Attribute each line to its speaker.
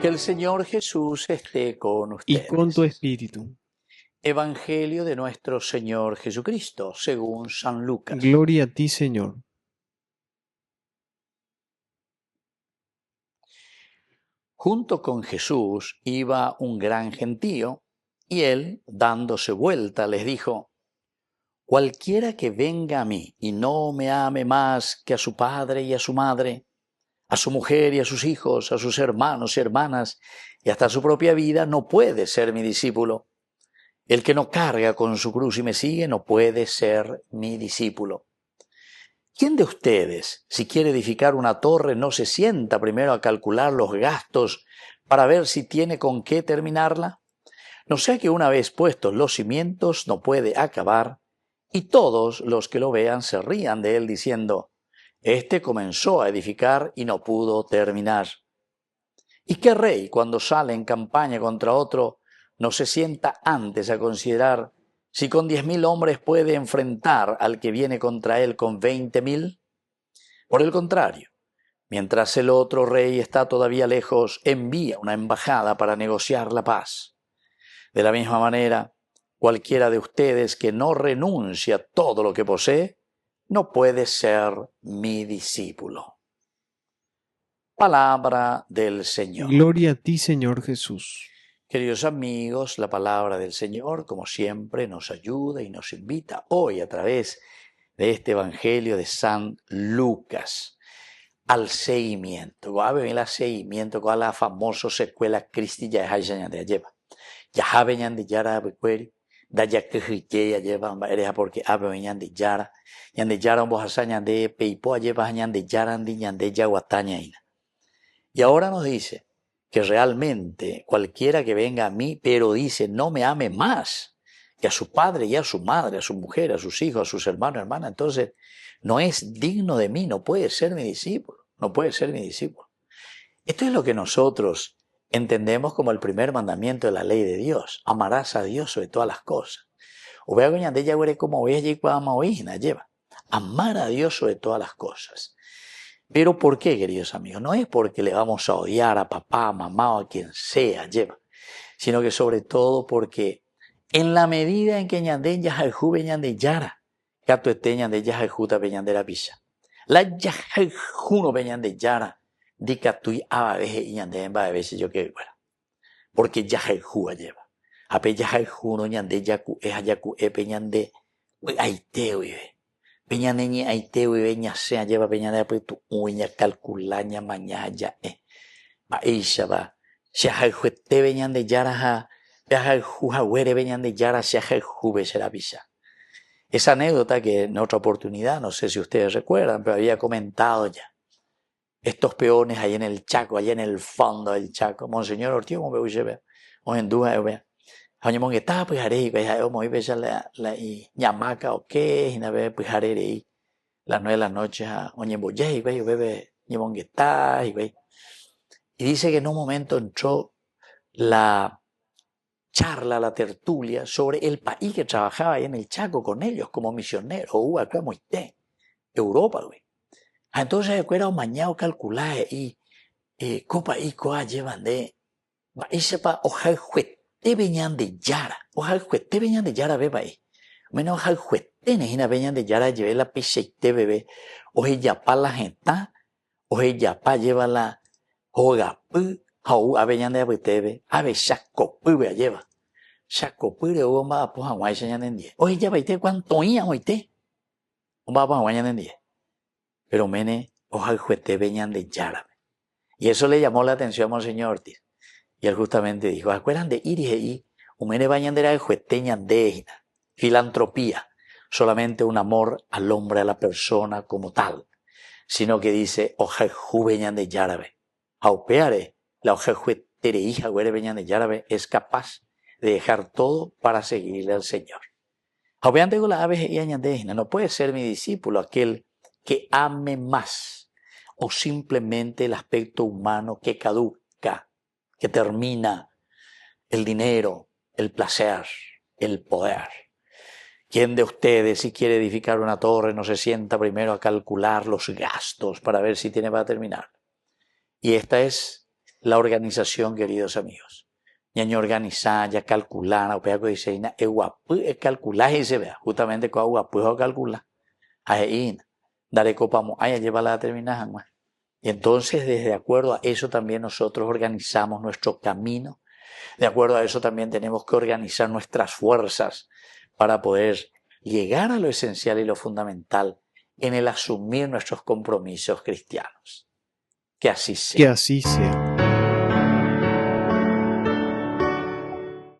Speaker 1: Que el Señor Jesús esté con
Speaker 2: Y con tu
Speaker 1: ustedes.
Speaker 2: espíritu.
Speaker 1: Evangelio de nuestro Señor Jesucristo, según San Lucas.
Speaker 2: Gloria a ti, Señor.
Speaker 1: Junto con Jesús iba un gran gentío, y él, dándose vuelta, les dijo, Cualquiera que venga a mí y no me ame más que a su padre y a su madre, a su mujer y a sus hijos, a sus hermanos y hermanas, y hasta su propia vida, no puede ser mi discípulo. El que no carga con su cruz y me sigue, no puede ser mi discípulo. ¿Quién de ustedes, si quiere edificar una torre, no se sienta primero a calcular los gastos para ver si tiene con qué terminarla? No sea que una vez puestos los cimientos no puede acabar, y todos los que lo vean se rían de él diciendo, Este comenzó a edificar y no pudo terminar. ¿Y qué rey, cuando sale en campaña contra otro, no se sienta antes a considerar si con 10.000 hombres puede enfrentar al que viene contra él con 20.000? Por el contrario, mientras el otro rey está todavía lejos, envía una embajada para negociar la paz. De la misma manera, cualquiera de ustedes que no renuncia a todo lo que posee, no puede ser mi discípulo. Palabra del Señor.
Speaker 2: Gloria a ti, Señor Jesús.
Speaker 1: Queridos amigos, la palabra del Señor, como siempre, nos ayuda y nos invita hoy a través de este Evangelio de San Lucas al seguimiento. Ko'ápe la seguimiento, con la famosa secuela Cristi ya lleva. Jahápe Ñandejára rapykuéri, ndajakyhyjéi ajépa mba'éreha porque ápe oĩ Ñandejára, Ñandejára ombohasa ñande peipo ajépa ha Ñandejárandi ñande jaguata ñaína. Y ahora nos dice que realmente cualquiera que venga a mí, pero dice, no me ame más que a su padre y a su madre, a su mujer, a sus hijos, a sus hermanos, hermanas, entonces no es digno de mí, no puede ser mi discípulo, no puede ser mi discípulo. Esto es lo que nosotros entendemos como el primer mandamiento de la ley de Dios. Amarás a Dios sobre todas las cosas. Upéva ñande jaguereko como lleva. Amar a Dios sobre todas las cosas. Pero ¿por qué, queridos amigos? No es porque le vamos a odiar a papá, a mamá o a quien sea, lleva, sino que sobre todo porque en la medida en que ñande jahayhuve Ñandejára, katuete ñande jahayhúta pe ñande rapicha. La jahayhúrõ pe Ñandejára, ndikatúi avave he'i ñandéve mba'eve che joyke'ykuéra. Porque jahayhu ajépa. Ha pe jahayhúrõ ñande jaku'e ha jaku'e pe ñande py'aite guive. Pe ñane ñe'ãite guive ñasẽ ajépa pe ñande apytu'ũgui ñakalkula, ñamaña ha ja'e. Mba'éichapa che ahayhuetéve Ñandejára ha pe ahayhu haguéreve Ñandejára che ahayhúve che rapicha. Esa anécdota que en otra oportunidad, no sé si ustedes recuerdan, pero había comentado ya. Estos peones ahí en el Chaco, allá en el fondo del Chaco, Monseñor Ortiz, como ve, ohendúva, ve. Ha oñemongeta pyhare hikuái ha'e omoĩ péicha la, la iñamáka oke hína pe pyhare rei las 9 de la noche ha oñemboja hikuái upépe ñemongeta hikuái. Y dice que en un momento entró la charla, la tertulia sobre el país que trabajaba ahí en el Chaco con ellos como misioneros, oúva Europa, güey. Entonces ha'ekuéra omaña ocalculá he'i ko pa'i kóa ajéva nde mba'éichapa ohayhuetépe Ñandejára, ohayhuetépe Ñandejára pe pa'i. Oméne ohayhueténe hína pe Ñandejára jeve la peichaite peve ohejapa la hetã, ohejapa ajéva la hogapy ha ou ápe ñande apytépe, ave Chacopýpe ajéva. Chacopýre ou omba'apo hag̃uáicha ñanendie. Ohejapaite cuanto oĩ amoite omba'apo hag̃ua ñanendie. Pero oméne ohayhuetépe Ñandejárape. Y eso le llamó la atención a Monseñor Ortiz. Y él justamente dijo, ha'ekuéra nde'íri he'i oméneva ñanderayhuete ñande hína. Filantropía, solamente un amor al hombre, a la persona como tal, sino que dice ohayhúve Ñandejárape. Ha upévare la ohayhueterei haguérepe Ñandejárape es capaz de dejar todo para seguirle al Señor. Ha upévante la ave he'i ñande hína, no puede ser mi discípulo aquel que ame más o simplemente el aspecto humano que caduca, que termina, el dinero, el placer, el poder. ¿Quién de ustedes, si quiere edificar una torre, no se sienta primero a calcular los gastos para ver si tiene para terminar? Y esta es La organización, queridos amigos. Ñañeorganiza, jacalcula, upéva ko he'ise eguapy ecalcula he'iseve, justamente ko aguapy ha ocalcula. Ha he'ína, ndarekopamo'ãi ajépa la termina hag̃ua. Y entonces, desde acuerdo a eso también nosotros organizamos nuestro camino. De acuerdo a eso también tenemos que organizar nuestras fuerzas para poder llegar a lo esencial y lo fundamental en el asumir nuestros compromisos cristianos. Que así sea.
Speaker 2: Que así sea.